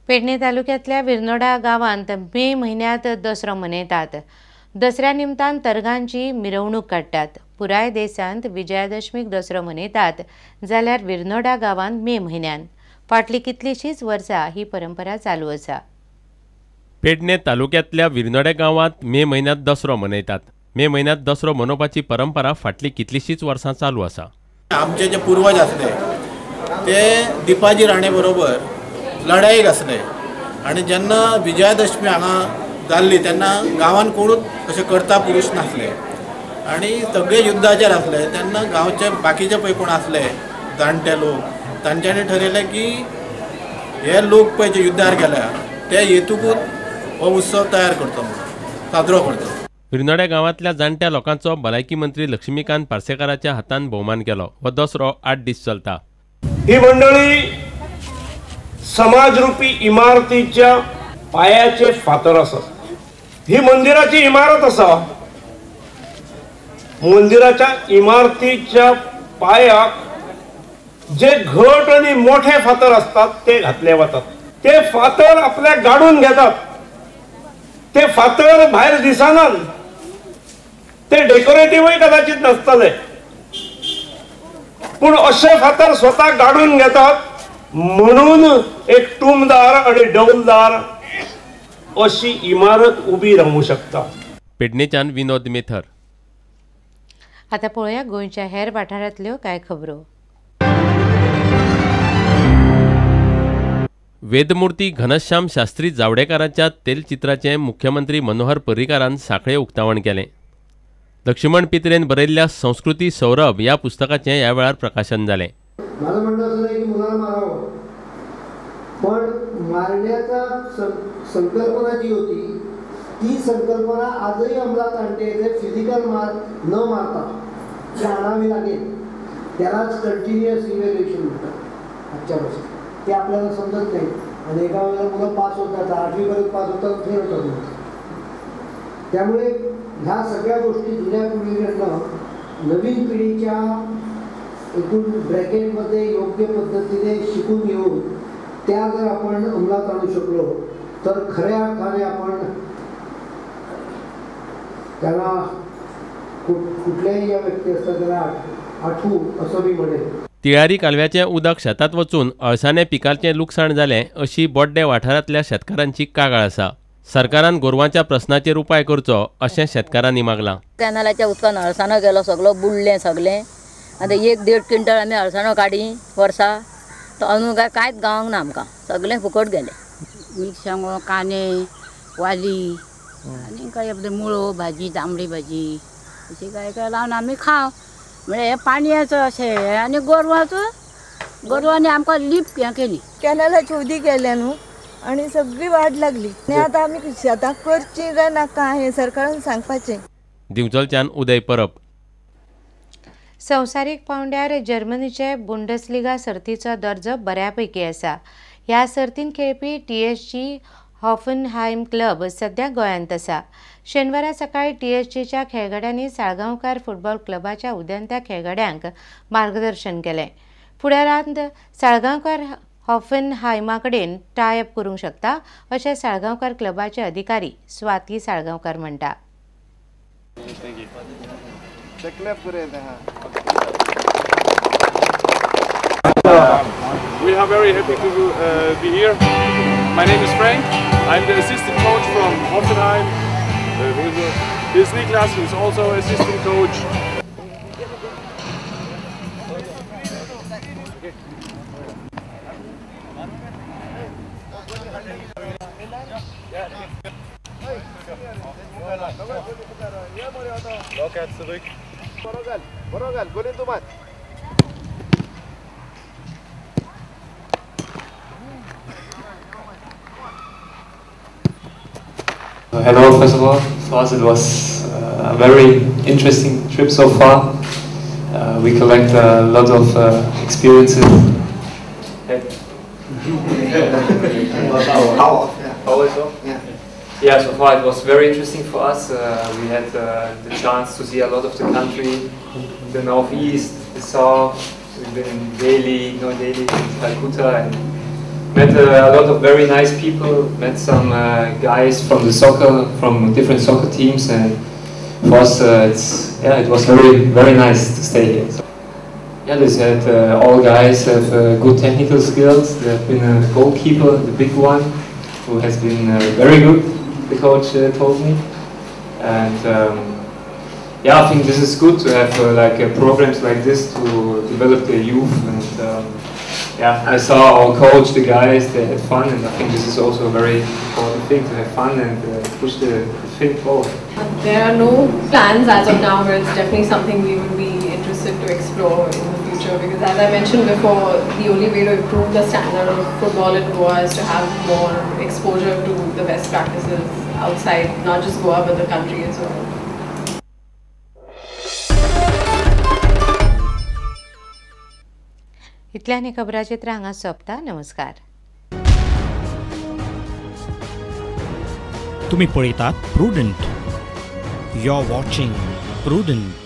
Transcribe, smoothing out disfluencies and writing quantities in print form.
पेडणे तालुक्यांतल्या विरनोडा गांवांत मे म्हयन्यांत दसरो मनयतात. दसऱ्या निमतान तरगांची मिरवणूक काडटात. पुराय देशांत विजयादशमीक दसरो मनयतात जाल्यार विरनोडा गांवांत मे म्हयन्यान. फाटलीं कितलींशींच वर्सां ही परंपरा चालू आसा. पेडणे तालुक्यांतल्या विरनोड्या गांवांत मे म्हयन्यांत दसरो मनयतात. मे म्हयन्यांत दसरो मनोवपाची परंपरा फाटलीं कितलींशींच वर्सां चालू आसा. आमचे जे पूर्वज आसले ते दीपाजी राणे बरोबर लढाईक आसले आनी जेन्ना विजयादशमी हांगा जाल्ली तेन्ना गांवान कोणूच अशें करता पुरूश नासले आनी सगळे युद्धाचेर आसले. तेन्ना गांवचे बाकीचे पळय कोण आसले जाणटे लोक तांच्यांनी ठरयलें की हे लोक पळय जे युद्धार गेल्या ते हेतुकूच हो उत्सव तयार करतो म्हणून साजरो करतो. विरनोड्या गांवांतल्या जाणट्या लोकांचो भलायकी मंत्री लक्ष्मीकांत पार्सेकाराच्या हातान भोवमान केलो. हो दसरो 8 दीस चलता. ही मंडळी समाजरूपी इमारतीच्या पायाचे फातर आसा. ही मंदिराची इमारत आसा. मंदिराच्या इमारतीच्या पायाक जे घट आनी मोठे फातर असतात ते घातले वतात. ते फातर आपल्याक गाडून घेतात. ते फातर भायर दिसनात. ते डेकोरेटिव्हय कदाचित नसतले, पूण अशे फातर स्वतः गाडून घेतात म्हणून एक टुमदार आणि डौलदार अशी इमारत उभी राहू शकता. पेडणेच्यान विनोद मेथर. आता पळोवया गोंयच्या हेर वाठारांतल्यो कांय खबरो. वेदमूर्ती घनश्याम शास्त्री जावडेकाराच्या तेलचित्राचें मुख्यमंत्री मनोहर पर्रीकारान सांखळे उक्तावण केलें. लक्ष्मण पित्रेन बरयल्ल्या संस्कृती सौरभ ह्या पुस्तकाचें ह्या वेळार प्रकाशन जालें. माझं म्हणणं असं नाही की मुलांना मारावं, पण मारण्याचा संकल्पना जी होती ती संकल्पना आजही अंमलात आणते येते. फिजिकल मार न मारता ती आणावी लागेल. त्यालाच कंटिन्युअस इव्हॅल्युएशन म्हणतात आजच्या भाषेत. ते आपल्याला समजत नाही आणि एका वेळेला मुलं पास होतात, 8वीपर्यंत पास होतात, फेल होतात. त्यामुळे ह्या सगळ्या गोष्टी जुन्या पिढीकडनं नवीन पिढीच्या एकूण ब्रॅकेटमध्ये योग्य पद्धतीने शिकून घेऊन त्या जर आपण अंमलात आणू शकलो तर खऱ्या अर्थाने आपण त्यांना कुठल्याही या व्यक्ती असतात त्यांना आठवू असं मी म्हणेन. तिळारी कालव्याचें उदक शेतांत वचून अळसाणे पिकाचें लुकसाण जालें अशी बोड्डे वाठारांतल्या शेतकारांची कागाळ आसा. सरकारान गोरवांच्या प्रस्नाचेर उपाय करचो अशें शेतकारांनी मागलां. कॅनलाच्या उदकान अळसाणो गेलो, सगळो बुडलें सगळें. आतां 1-1.5 क्विंटल आमी अळसाणो काडी वर्सा, तो अंदू काय कांयच गावंक ना आमकां, सगळें फुकट गेलें. मिरसांगो, कांदे, वाली आनी काय आपले मुळो भाजी, तांबडी भाजी अशी काय काय लावन आमी खाव. म्हळ्यार हें पाणयाचो अशें आनी गोरवाचो, गोरवांनी आमकां लीप हें केली. कॅनलाचें उदीक गेलें न्हू आनी सगळी वाट लागली. आनी आतां आमी शेतां करचीं काय नाका हें सरकारान सांगपाचें. दिवचलच्यान उदय परब. संवसारीक पावंड्यार जर्मनीचे बुंडसलिगा सर्तीचो दर्जो बऱ्यापैकी आसा. ह्या सर्तीन खेळपी टीएसजी हॉफनहायम क्लब सध्या गोंयांत आसा. शेनवारा सकाळी टीएसजीच्या खेळगड्यांनी साळगांवकार फुटबॉल क्लबाच्या उदेंत्या खेळगड्यांक मार्गदर्शन केलें. फुडारांत साळगांवकार हॉफनहायमा कडेन टाय अप करूंक शकता अशें साळगांवकार क्लबाचे अधिकारी स्वाती साळगांवकार म्हणटा. We are very happy to be here. My name is Frank. I'm the assistant coach from Hoffenheim. This is Niklas, who is also assistant coach. Locker zurück. Hello, first of all. For us it was a very interesting trip so far. We collect a lot of experiences. Yeah, so far it was very interesting for us. We had the chance to see a lot of the country, the northeast, the south. We've been in Delhi, New Delhi, Calcutta, and Met a lot of very nice people, met some guys from the soccer, from different soccer teams, and for us it was very, very nice to stay here. So, yeah, they said all guys have good technical skills. There have been a goalkeeper, the big one, who has been very good, the coach told me. And yeah, I think this is good to have programs like this to develop the youth. And yeah, I saw our coach, the guys, they had fun, and I think this is also a very important thing, to have fun and push the thing forward. There are no plans as of now, but it's definitely something we would be interested to explore in the future, because as I mentioned before, the only way to improve the standard of football in Goa is to have more exposure to the best practices outside, not just Goa but the country as well. इतल्यान हें खबराचित्र हांगा सोंपता. नमस्कार. तुम्ही पळयतात Prudent. You are watching Prudent.